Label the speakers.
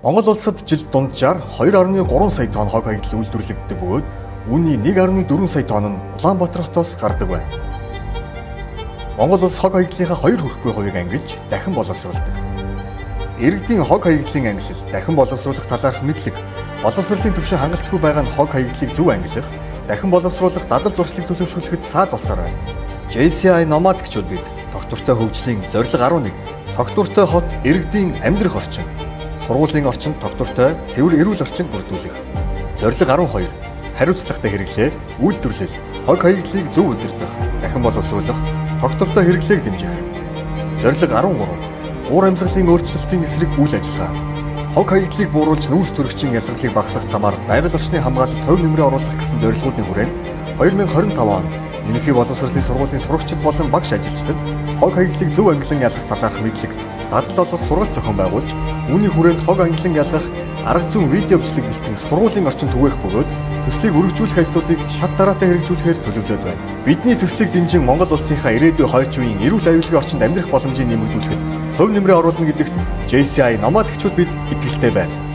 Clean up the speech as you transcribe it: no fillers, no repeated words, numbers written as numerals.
Speaker 1: Монгол улсад жилд дунджаар 2.3 сая тонн хог хаягдал үйлдвэрлэгддэг бөгөөд үүний 1.4 сая тонн нь Улаанбаатар хотоос гардаг байна. Монгол улс хог хаягдлынхаа 2 хүрэхгүй хувийг ангилж дахин боловсруулдаг. Иргэдийн хог хаягдлын ангилал, дахин боловсруулах талаарх мэдлэг, боловсролын түвшин хангалтгүй байгаа нь хог хаягдлыг зөв ангилах, дахин боловсруулах дадал зуршлыг төлөвшүүлэхэд саад болсоор байна. JCI Nomad гчүүд бид тогтвортой хөгжлийн зорилго 11 тогтвортой хот иргэдийн амьдрах орчин, сургуулийн орчинд тогтвортой цэвэр эрүүл орчин бүрдүүлэх. Зорилго 12 хариуцлагатай хэрэглээ, үйлдвэрлэл, хог хаягдлыг зөв удирдах, дахин боловсруулах, тогтвортой хэрэглээг дэмжих. Зорилго 13 уур амьсгалын өөрчлөлтийн эсрэг үйл ажиллагаа. Хог хаягдлыг бууруулж нүүрс төрөгчийн ялгарлыг багасгах замаар байгаль орчны хамгаалалд хувь нэмрээ оруулах гэсэн зорилгоудын хүрээнд 2025 онд Ерөнхий боловсролын сургуулийн сурагчид болон багш ажилчдад хог хаягдлыг зөв ангилан ялгах талаарх мэдлэг, дадал олгох сургалт зохион байгуулж, үүний хүрээнд хог ангилан ялгах арга зүйн видео бичлэг бэлтгэн сургуулийн орчинд түгээх бөгөөд төслийг өргөжүүлэх ажлуудыг шат дараатай хэрэгжүүлэхээр төлөвлөд байна. Бидний төслийг дэмжин Монгол улсынхаа ирээдүй хойч үеийн эрүүл аюулгүй орчинд амьдрах боломжийг нэмэгдүүлэхэд хувь нэмрээ оруулна гэдэгт JCI Nomad гчүүд бид итгэлтэй байна.